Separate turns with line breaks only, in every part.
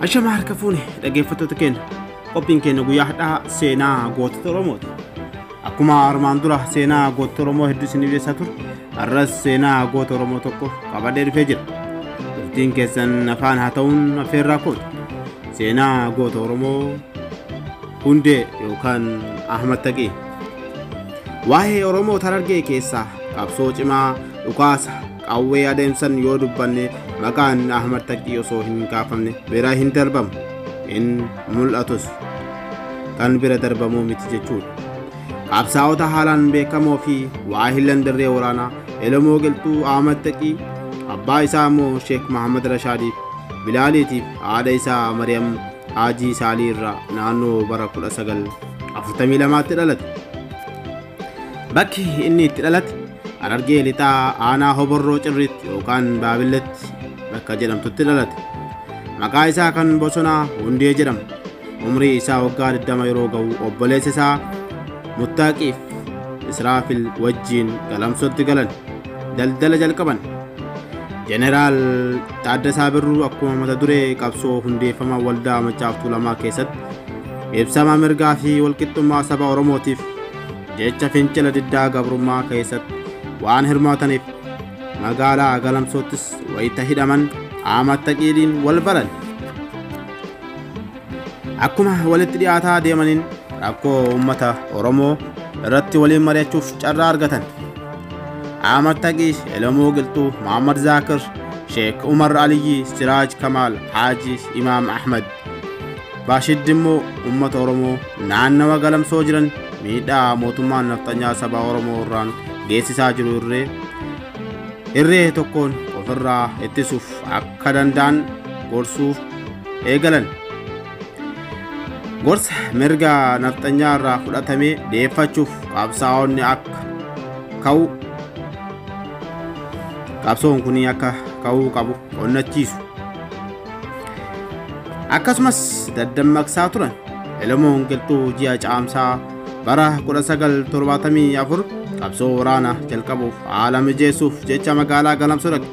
Ashama harka fuune dhaggeeffattoota keenya qophiin keenya guyyaa har'aa seenaa gootota Oromooti. Akkuma armaan dura seenaa gootota Oromoo hedduu isiniif dhiyeessaa ture, har'as seenaa goota Oromoo tokko qabadhee dhufee jira. Turtiin keessan afaan haa ta'uun affeerraa kooti. Seenaa goota Oromoo Hundee yookaan Ahmad Taqii. Waa'ee Oromoo Harargee keessaa qabsoo cimaa dhukaasa qawwee adeemsan yoo dubbanne maqaan Ahmad Taqii osoo hin kaafamne bira hin darbamu, hin mul'atus, kan bira darbamuu miti jechuudha. Qabsaa'ota haalaan beekamoo fi waahillan dirree waraanaa Elemoo Qilxuu Ahmad Taqii abbaa isaa immoo Sheek Mahamad Rashaadiif Bilaaliitiif haadha isaa Mariyam Haajii Saalii irraa naannoo bara 1942tti dhalate. Bakki inni itti dhalate Harargee Lixaa aanaa Hoborroo Cirriitti yookaan Baabilletti bakka jedhamtutti dhalate. Maqaa isaa kan bosonaa Hundee jedhama. Umrii isaa waggaa 20 yeroo ga'u obboleessa isaa Muttaaqiif Israafil wajjiin Galamsootti galan daldala jalqaban. Jeneraal Taaddasaa Birruu akkuma mata duree qabsoo hundeeffama waldaa Maccaaf Tuulamaa keessatti ibsama mirgaa fi walqixxummaa saba Oromootiif jecha fincila diddaa gabrummaa keessatti waan hirmaataniif magaalaa Galamsoottis wayita hidhaman Ahmad Taqiidiin wal baran. Akkuma walitti dhiyaataa deemaniin rakkoo uummata Oromoo irratti waliin mari'achuuf carraa argatan. Ahmad Taqii, Elemoo Qilxuu, Muhammad Zaakir, Sheek Umar Aliyyi, Siraaj Kamaal, Haaji Imaam Ahmad Baashid immoo uummata Oromoo naannawa Galamsoo jiran miidhaa mootummaan nafxanyaa saba Oromoo irraan geessisaa jiru irree tokkoon ofirraa ittisuuf akka danda'an gorsuuf eegalan. Gorsa mirga nafxanyaa irraa fudhatamee deeffachuuf qabsaa'onni akka ka'u qabsoon kun akka ka'uu qabu onnachiisu. Akkasumas daddammaqsaa turan. Elemoon Qilxuu ji'a caamsaa bara 1974 qabsoo waraanaa jalqabuuf haala mijeessuuf jecha magaalaa Galamsoo dhaqe.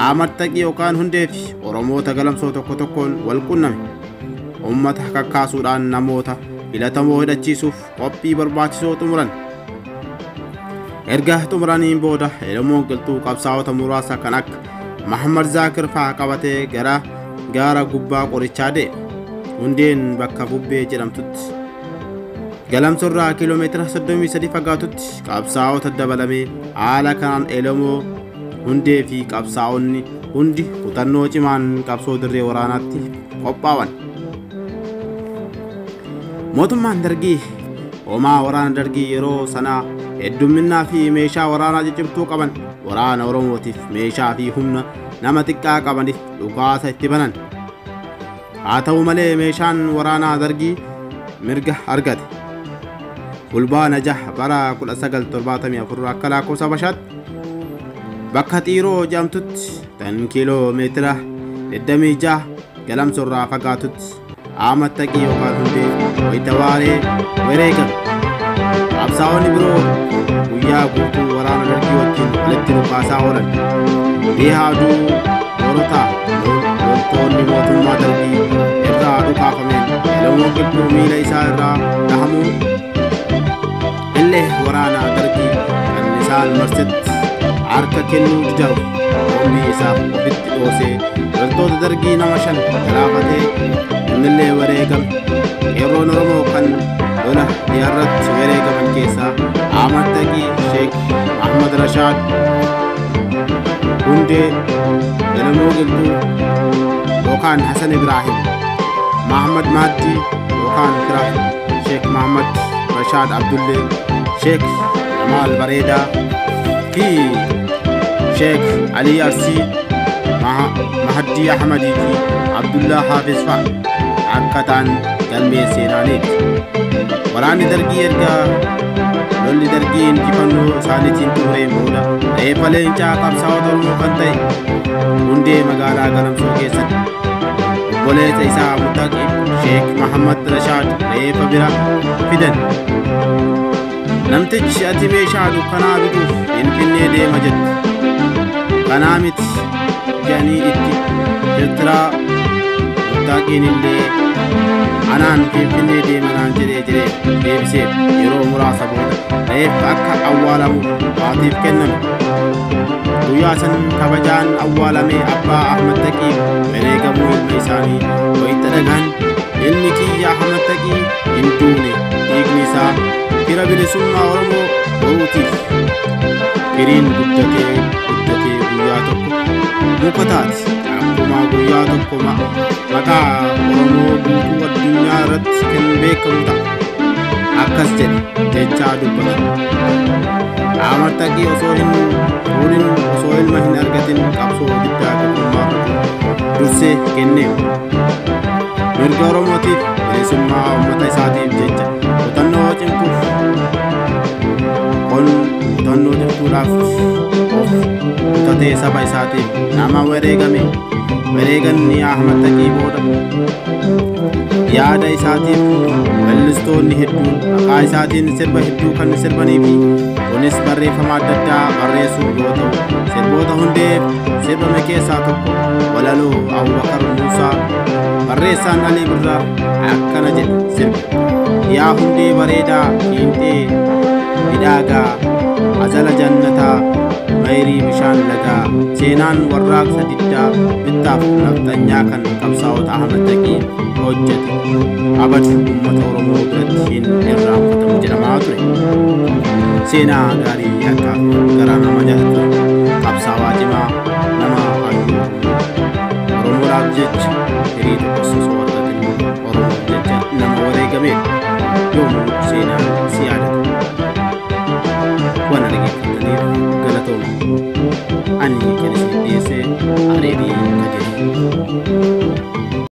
Ahmad Taqii yookaan Hundee fi Oromoota Galamsoo tokko tokkoon wal qunname. Uummata kakkaasuudhaan namoota filatamoo hidhachiisuuf qophii barbaachisoo xumuran. Erga xumuraniin booda Elemoon Qilxuu qabsaa'ota muraasa kan akka Mahammad Zaakir fa'aa qabatee gara gaara gubbaa qorichaa deeme. Hundeen bakka Bubbee jedhamtutti Galamsoorraa kiiloomeetira 33 fagaatutti qabsaa'ota dabalamee haala kanaan Elemoo Hundee fi qabsaa'onni hundi kutannoo cimaan qabsoo dirree waraanaatti qophaa'an. Mootummaan Dargii homaa waraana Dargii yeroo sanaa heddumminaa fi meeshaa waraanaa ciccimtuu qaban waraana Oromootiif meeshaa fi humna nama xiqqaa qabaniif dhukaasa itti banan. Haa ta'u malee meeshaan waraanaa Dargii mirga argate. Fulbaana 6 bara 1974 akka lakkoofsa Habashaatti bakka Xiiroo jedhamtutti tan kiiloo meetira 26 Galamsoorraa fagaatutti Ahmad Taqii yookaan Hundee wayita waaree wareegame. Qabsaa'onni biroo guyyaa guutuu waraana Dargii wajjin walitti dhukaasaa oolan. Dhiha aduu Boorotaa loltoonni mootummaa Dargii irraa dhukaafameen Elemoo Qilxuu miila isaa irraa dhahamuun illee waraana Dargii kan isaan marsetti harka kennuu didaru boombii isaaf ofitti dhoosee loltoota Dargii nama 5 galaafatee innillee wareegame. Qeerroon Oromoo kan lola dhiyaarratti wareegaman keessaa Ahmad Taqii, Sheek Ahmad Rashaad, Hundee, Elemoo Qilxuu yookaan Hasan Ibrahim, Mahammad Maaddii yookaan fira Sheek Mahammad Rashaad Abdullee, Sheek Jamaal Bareedaa fi Sheek Ali Arsii, Mahaddii Ahmadii fi Abdullah Hafiz fa'a akka ta'an galmee seenaaniiti. Waraanni Dargii erga lolli Dargii injifannoo isaaniitiin xumureen booda reeffa leencaa qabsaa'ota Oromoo kan ta'e Hundee magaalaa Galamsoo keessatti obboleessa isaa Muttaqii Sheek Mahammad Rashaad reeffa bira fidan. Namtichi ati meeshaa dukkanaa bituuf Finfinnee deema jettu. Kanaa miti jedhanii itti tirtiraa Taqiin illee anaan Finfinnee deemanaan jedhee jedhee deebiseef. Yeroo muraasa booda reeffa akka awwaalamuuf maatiif kenname. Guyyaa san kabajaan awwaalamee abbaa Ahmad Taqii wareegamuu ilma isaanii wayita dhagaan, ilmi kiyya Ahmad Taqii hin duune, dhiigni isaa fira bilisummaa Oromoo boruutiif. Firiin guddatee guddatee guyyaa tokko muka taati. Akkuma guyyaa tokko maqaa Oromoo guutuu addunyaa irratti kan beekamu ta'a. Akkas jedhe jechaa dubbata. Ahmad Taqii osoo hin fuudhin, osoo ilma hin argatin qabsoo diddaa gabrummaa dursee kenneef. Mirga Oromootiif, bilisummaa uummata isaatiif jecha kutannoo cimtuuf kon kutannoo cimtuudhaaf of kutatee saba isaatiif nama wareegame. Wareegamni Ahmad Taqii booda yaada isaatiif weellistoonni hedduun maqaa isaatiin sirba hedduu kan sirbanii fi kunis barreeffama adda addaa barreessuu yoo ta'u, sirboota hundee sirbame keessaa tokko walaloo Abubakar Muusaa, barreessaan Alii Birraa akkana jedhe sirba: Yaa hundee bareedaa, fiixee midhaagaa, azala jannataa, mayirii bishaan lagaa, seenaan warraaqsa diddaa bittaaf nafxanyaa kan qabsaa'ota Ahmad Taqii hojjete abadu uummata Oromoo biratti hin irraanfatamu jedhamaa ture. Seenaa gaarii akka garaa nama nyaatu, qabsaawaa cimaa, nama hayyuu Oromoodhaaf jecha firii tokkos osoo argatin Oromoof jecha nama wareegameedha. Yoomuu seenaan si yaadata. Waan dhaggeeffattaniif galatooma. Ani kan isin dhiyeesse Areebii Kadir.